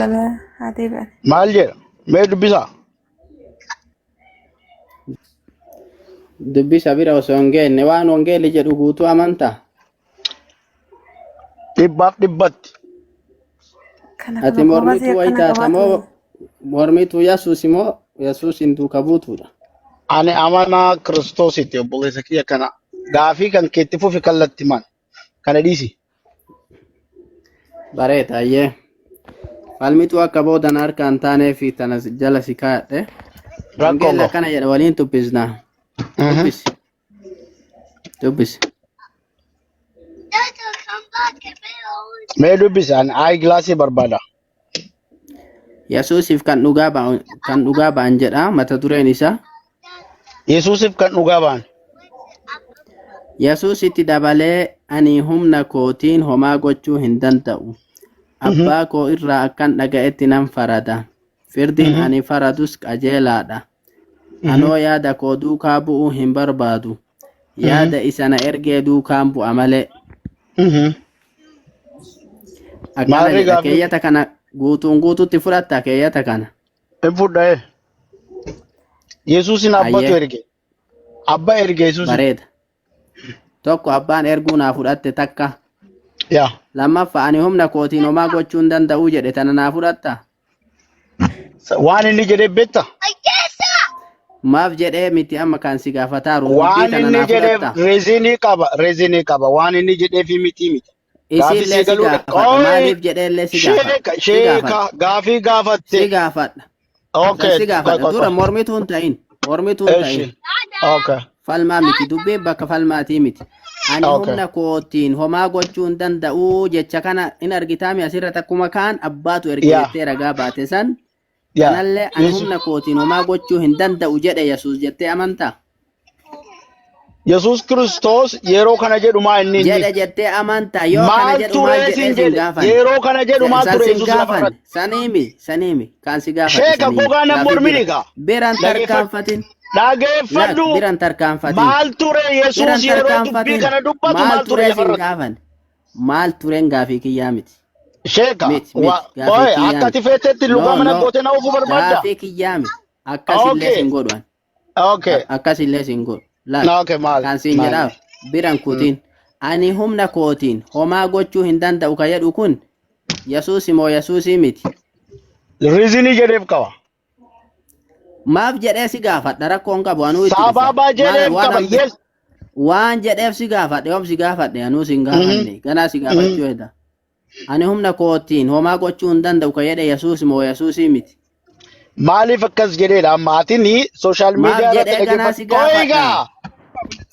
Lala haa deebi'an. Maal jedha? Mee dubbisaa. Dubbisa bira osoo hin geenne waan wangeelli jedhu guutuu amantaa? Dhibbaaf dhibbatti. Kana Ati kana goobazii mormituu wayi akkana taata qabaa moo ture. mormituu Yesuus moo Yesuus hin duuka buutuudha? Ani amanaa Kiristoositti obboleessa kiyya kana gaafii kan keetti fufi kallatti maan kana dhiisi. Bareeda ayyee. Falmituu akka boodan harka hin taanee fi tana jala si kaa'adhe. Rakkoon Wangeelli qabu. akkana jedha waliin dubbisna. Dubbisi. Dubbisi. Mee dubbisi ani ayi gilaasii barbaada. Yesuusiif kan dhugaa ba'an kan dhugaa ba'an jedha mata dureen isaa. Yesuusiif kan dhugaa ba'an. Yesuus itti dabalee ani humna kootiin homaa gochuu hin danda'u. Abbaa koo irraa akkan dhaga'etti nan farada. Firdiin ani faradus qajeelaadha. Anoo yaada koo duukaa bu'uu hin barbaadu. Yaada isa na ergee duukaan bu'a malee. Akkana Maarree jedha gaafii keeyyata kana guutuun guutuutti fudhatta keeyyata kana. hin fudha'e. Yesuusin abbatu Ayyee erge. Abba erge Yesuusin. bareeda. Tokko abbaan erguu naa fudhatte takka. Yaa. Lammaffaa ani humna kootiin homaa gochuu hin danda'u jedhe tana naa fudhatta. Waan inni jedhee beekta? Maaf jedhee miti amma kan si gaafataaru dubbii Waan tana inni naa jedheef fudhatta. reezinii qaba. Reezinii qaba. Waan inni jedheef miti miti. Gaafii Isiillee sii si galuudha. gaafadha. Qoy Maaliif jedheellee si gaafadha. sheeka Si sheeka gaafadha. gaafii Si gaafatte. gaafadha. San Okay. si Qoy gaafadha. qoy Dura qoy. mormituu hin ta'in. Mormituu hin Eshi. ta'in. Okay. Falmaa miti. Dubbiin bakka falmaatii miti. Ani Okay. humna kootiin homaa gochuu hin danda'u jecha kana hin argitaami asirratti akkuma kaan abbaatu erge Yaa. jettee ragaa baate san. Yaa. Kanallee ani Yesu humna kootiin homaa gochuu hin danda'u jedhe Yesuus jettee amantaa? Yesuus Kiristoos yeroo kana jedhu maa inni inni? Jedhe jettee amantaa? Yoo kana Maal jedhu maal ture jedhee siin sin jedhe? gaafanne? Yeroo kana jedhu maal San ture sin Yesuus lafa gaafanne. irratti? Saniimi saniimi kan si gaafadhe Sheeka saniimi. gogaa nan Gaafii bira. mormini gaa. Biran Dhageeffadhu. tarkaanfatin. Lak Dhageeffadhu. biran tarkaanfatin. Maal ture Biran Yesuus yeroo dubbii tarkaanfatin. kana dubbatu Maal maal ture turee lafa sin irratti? gaafanne? Maal tureen gaafii kiyyaa miti. Sheeka Miti miti wa gaafii oye kiyyaa akka miti. ati feetetti No lugaa mana no gootee na oofuu barbaadda? gaafii kiyyaa miti. Akkasillee Okay. sin godhu ani. Okay. Akkasillee sin godhu. Laal Na okay maal kan siin maal. jedhaaf biran kutin. Ani humna kootiin homaa gochuu hin danda'u ka jedhu kun Yesuusi moo Yesuusii miti. Riizinii jedheef qaba. Maaf jedhee si gaafadha rakkoon qabu anuu itti dhufa. Sababa Maal jedheef waan qaba. an Yes. waan jedheef si gaafadhe yoom si gaafadhe anuu si hin gaafanne ganaa si gaafachuu heda. Ani humna kootiin homaa gochuu hin danda'u ka jedhe Yesuus moo Yesuusii miti. Maaliif akkas jedheedha amma atini sooshaal Maaf miidiyaa irratti jedhee ganaa dhaggeeffadhu. si gaafadha. Oigaa!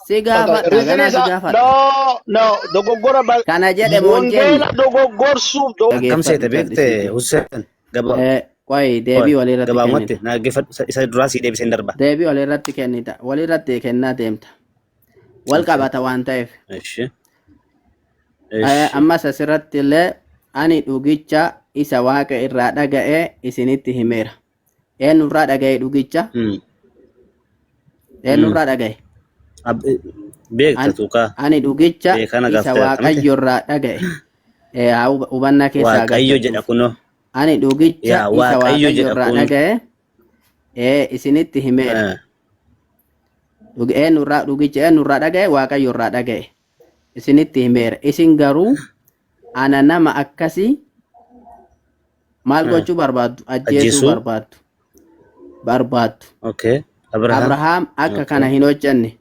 Si gaafadha Riizini ganaa si isaa gaafadha. no no dogoggora Kana jedhe moo hin jenne. wangeela dogoggorsuuf Akkam seete Dhageeffadhu beekte cal'isiiti. Hussein gaba Qoy deebii walirratti gabaabumatti kennita. na dhaggeeffadhu isa duraa sii deebiseen darba. Deebii walirratti kennita. Walirratti kennaa deemta. Wal qabata waan ta'eef. Eshi. Eshi. Ammas asirratti illee ani dhugicha isa waaqa irraa dhaga'e isinitti himeera. Eenyurraa dhaga'e dhugicha? Eenyurraa dhaga'e? Beekta Ani tuqaa. ani dhugicha Beekana isa gaaftee akkamiti? waaqayyo irraa dhaga'e. Haa hubannaa keessaa Waaqayyo jedha galchattuuf. kunoo. Ani dhugicha Yaa isa Waaqayyo waaqayyo jedha irraa kun. dhaga'e isinitti himeera. Eenyurraa dhugicha eenyurraa dhaga'e? Waaqayyo irraa dhaga'e. Isinitti himeera. Isin garuu ana nama akkasii maal gochuu barbaaddu? Ajjeesuu Ajjeesuu. barbaaddu. Barbaaddu. Okay. Abrahaam. Abrahaam akka Okay. kana hin hojjenne.